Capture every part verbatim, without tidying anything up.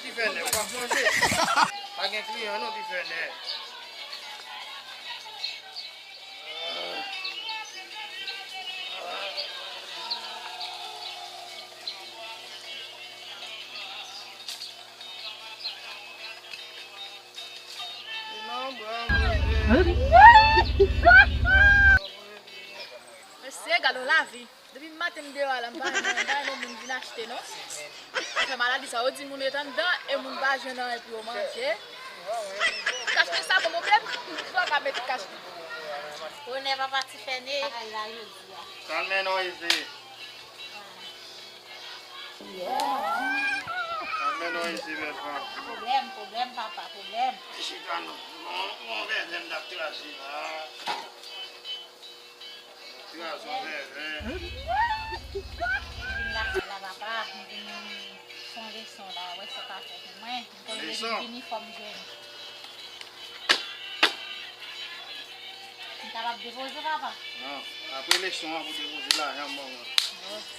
Ki fè nèg, w ap manje. Pa gen kliyan non ki fè nèg. Mesye, gade yon lavi. Depi maten m deyò a la, m pa wè, m pa wè moun vin achte non. Afè maladi sa, yo di moun ret anndan e moun pa jwenn anyen pou yo manje. Kach nèg sa bon, m oblije m pran ka met kach. Bonè papa ti fène. Sa l mennen w isi? Sa l mennen w isi, bèl fanm? Pwoblèm, pwoblèm, papa, pwoblèm. Chita non. Bon, bon, bèl, m t ap traje la. Kraze yon vèvè. Vin la, la, papa, m vin fè yon leson la, wè sa w ka fè pou mwen. M konn vin, vin fò m jwenn. M kapab depoze, papa? Non, apre leson an pou depoze lajan m ban mwen. Ok.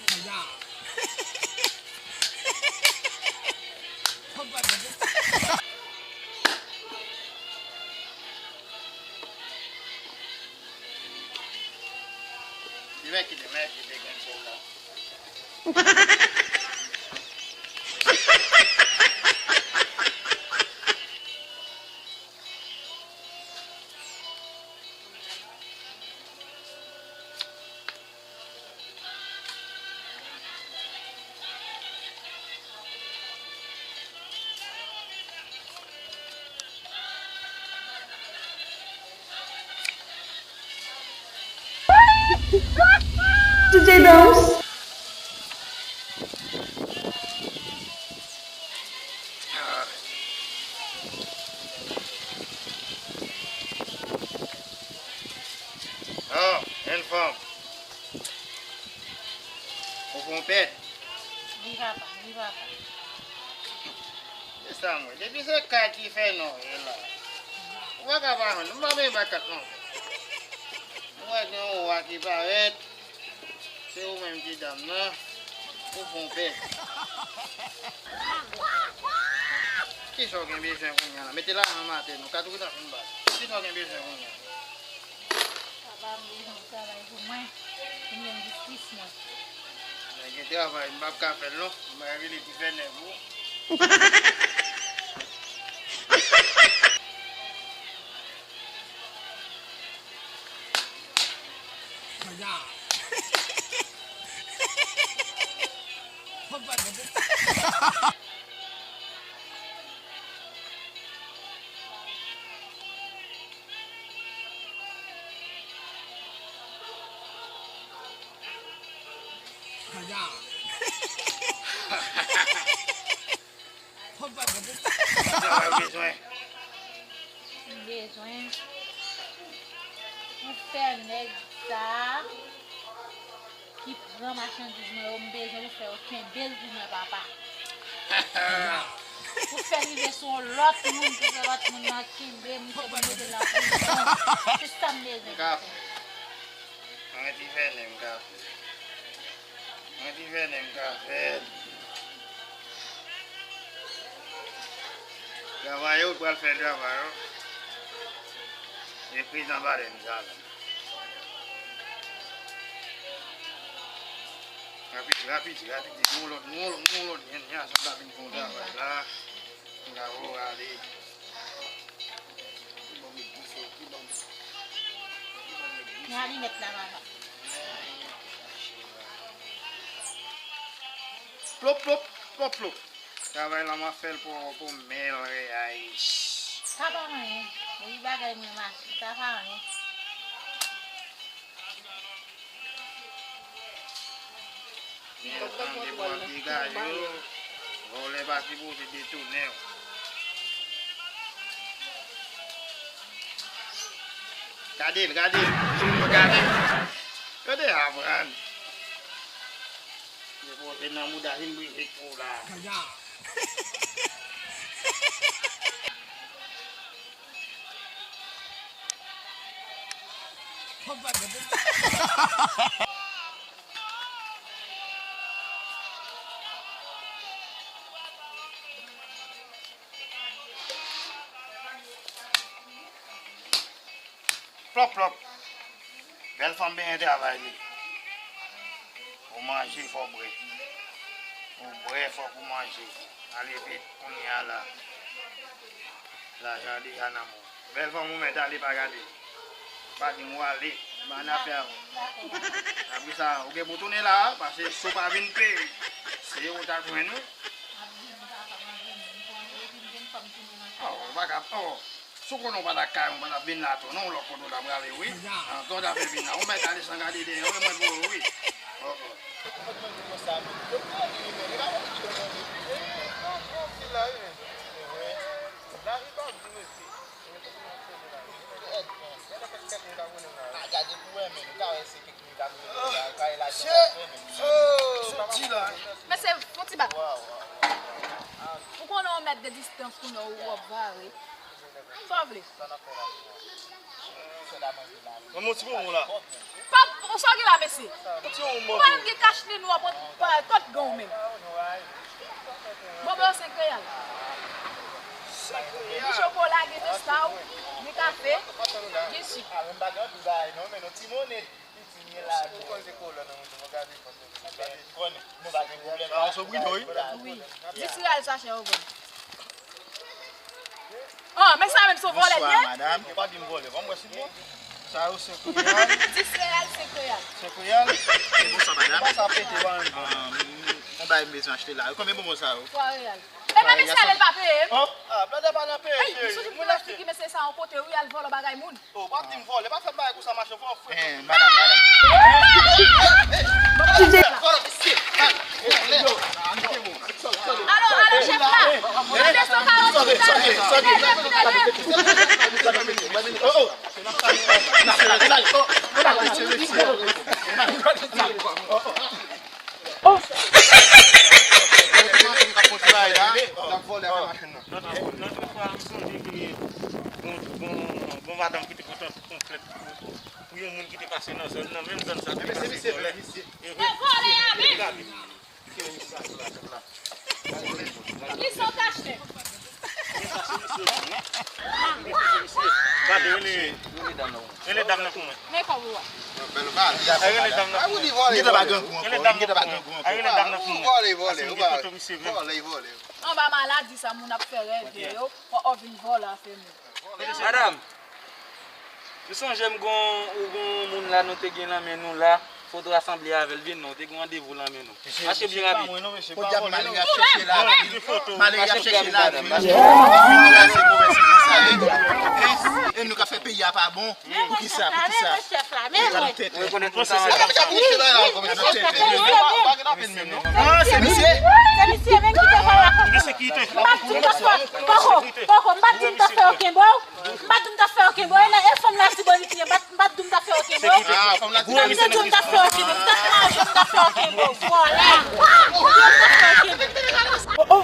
Li mèt kite, mèt kite gen sou la. Ah, en fanm. Ou fè yon pèt? Wi, papa, wi, papa. Se sa m wè. Depi se kay ki fè non, e la. Ou pa ka pa jwenn. M pa menm bay kat non. M wè gen yon wa ki parèt. Se ou menm ki dam nan. Ou fè yon pèt. Kisa w gen bezwen kounye a la? Mete lajan nan maten nou. Kat ou ta fin bay. Kisa w gen bezwen kounye a? Papa, m bezwen w travay pou mwen, pou m jwenn jistis mwen. Mwen gen travay, m p ap ka fè l non. M pa rele ti fè nèg ou. Sa w bezwen? M bezwen pou fè nèg sa a ki pran machandiz mwen yo, m bezwen pou fè yo kenbe l pou mwen, papa. Pou fè rive sou yon lòt moun, pou fè lòt moun nan kenbe m, pou mete l nan prizon. Se sa m bezwen pou fè. Mwen ti fè nèg m ka fè. Mwen ti fè nèg m ka fè. Travay ou pral fè travay ou. E prezan balèn sa la. Rapid, rapid, rapid. Nou lòt, nou lòt, nou lòt. Jan sa ta vin fè yon travay la. Bravo, ale. Ki bon met dife, ki bon met, ki bon met dife. Nan alimèt la, papa. Plop, plop, plop, plop. Travay la m ap fè l pou, pou mèl reyay. Sa pa anyen. Wi, bagay mwen mache. Sa pa anyen. Tande bò ap dega yo, vòlè pa sipoze detounen w. Gade l, gade l, gade l. Yo te aprann. Yo pote nan mouda vin brize kou la. Plòp, plòp. Bèl fanm benyen travay li. Ou manje, fò w bwè. Ou bwè, fòk ou manje. Ale vit, kounye a la. Lajan an deja nan men w. Bèl fanm ou mèt ale, pa gade. Pa di m w ale. Bann afè a w. Apre sa, ou gen pou tounen la a, paske si w pa vin peye, se ou t ap jwenn wi. Oh, ou pa ka, oh. Si w konnen w pa t ak kay, ou pa t ap vin la tou, non, lòt kote w ta prale, wi. An, ton ta fè vin la. Ou mèt ale san gade dèyè w, e mwen pou ou, wi. Ok. Ou fèk manje konsa, men. Yo pran li, men. Li pa konn ki lè manje pou li, men. Li pran anpil la, wi, men. Lavi pa di mesye. Gade pou wè, men. Ou ka wè se kèk moun k ap rele la, ou ka wè lajan k ap fè, men. Mesye, fon ti bat. Ou konnen w mèt de distans kounye a, ou ap vare. Sa w vle? Mwen, mwen ti bonbon la. Pap, ou sa w gen la, mesye? Mwen ti bonbon. Ou pa menm gen kach li nwa, pa, pa, kot gen w menm? Bonbon yo senk reyal. Senk reyal. Gen chokola, gen Nescau, gen kafe, gen sik. Sa se brido, wi. Wi. Dis reyal sachè yo vann. Oh, men sa menm se yon vòlè l ye? Bonswa, madanm. Ou pa di m vòlè, ban m wè si m wè. Sa yo senk reyal. Dis reyal, senk reyal. Senk reyal. Bonswa, madanm. Sa pete, ban m. Ah, m, m bay m bezwen achte la. Konbyen bonbon sa yo? Twa reyal. Men pa mesye ale, l pa peye m. Oh, ah, blòdè pa nan peye, cheri. Moun achte. Ki mesye sa yon kote, wi, al vòlò bagay moun. Oh, pa di m vòlè, pa fè bagay konsa, machann, fò w frè. Eh, madanm, madanm. Alo, alo, chèf la. Mande san karant mil la. Finè, finè, finè. Oh, oh. Lòt, lòt fwa, m sonje ke gon, gon, gon madanm ki te kontan konplèt pou, pou yon moun ki te pase nan zòn nan, menm zòn sa, te pase vòlè. Se vòlè a menm. Li se yon kachèt. Gade, rele, rele dam nan pou mwen. Men kòb ou a. Rele dam nan pou mwen. Rele dam nan pou mwen. Rele dam nan pou mwen. Anba maladi sa, moun ap fè rèv yo, fò w vin vòlè afè moun. Madanm, m sonje m gon, ou gon moun la nou te gen nan men nou la, fò w te rasanble avè l byen non, ou te gen randevou nan men nou. Mache byen rapid. Podyab, malere ap chèche lavi. Malere ap chèche lavi. Vin trase kouvèti konsa, hein. E nou ka fè peyi a pa bon. Poukisa, poukisa? Rekonèt nou sa. Ah, se misye. Se misye menm ki te fè la. M pa di m ta fè, poko, poko, m pa di m ta fè okenn bò. M pa di m ta fè okenn bò. E fanm la di bò li te ye, m pa di m ta fè okenn bò. M pa di m ta fè okenn bò. M ta fè okenn bò. Vòlè. M pa di m ta fè okenn bò.